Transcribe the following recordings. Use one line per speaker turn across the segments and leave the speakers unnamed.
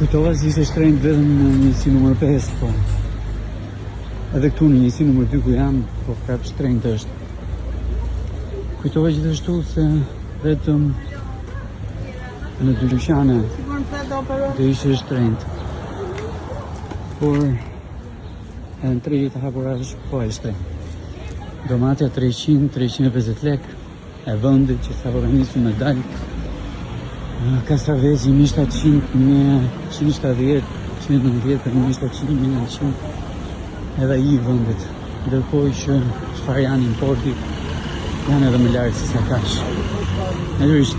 Kujtova se ishte shtrenjtë vetëm në njësi numër 5, po edhe këtu në njësi numër 2 ku jam, po prapë shtrenjtë është. Kujtova gjithashtu se vetëm në dy dyqane do ishte shtrenjtë. Por edhe në tregje të hapura është po aq shtrenjtë. Domatja 300, 350 lek e vendit që sapo ka nisur me dal. Kastraveci 1700, 170, 190, 1700, 1900 edhe i vendit. Ndërkohë që çfarë janë importi janë edhe më lartë se sa kaq. Natyrisht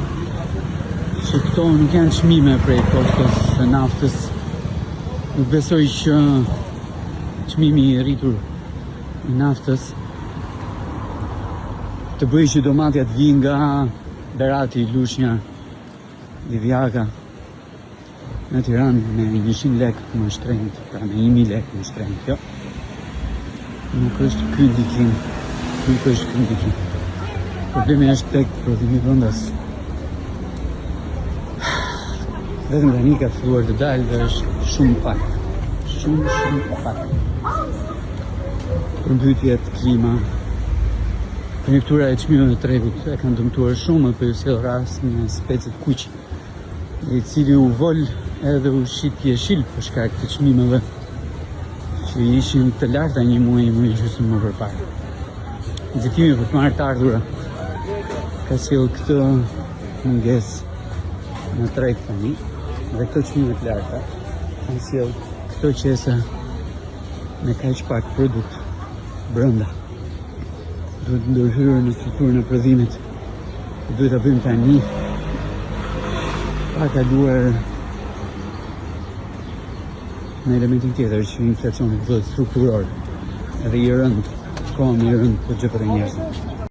që këto nuk janë çmime prej kostos së naftës. Nuk besoj që çmimi i rritur i naftës të bëjë që domatja të vijë nga Berati, Lushnja, Divjaka në Tiranë me 100 lek më shtrenjtë, pra me 1000 lek më shtrenjtë, jo. Nuk është ky ndikim, nuk është ky ndikim. Problemi është tek prodhimi vendas. Vetëm tani ka filluar të dalë dhe është shumë pak. Shumë, shumë pak. Përmbytjet, klima, konjunktura e çmimeve të tregut e kanë dëmtuar shumë, po ju sjell rastin e specit të kuq, i cili u vol edhe u shit jeshil për shkak të çmimeve që ishin të larta një muaj, një muaj gjysmë më përpara. Nxitimi për të marrë të ardhura ka sjellë këtë mungesë në treg tani dhe këto çmime të larta kanë sjellë këto qese me kaq pak produkt brenda. Duhet ndërhyrë në strukturën e prodhimit. Duhet ta bëjmë tani pa kaluar në elementin tjetër që inflacioni të bëhet strukturor edhe i rëndë, akoma më i rëndë për xhepat e njerëzve.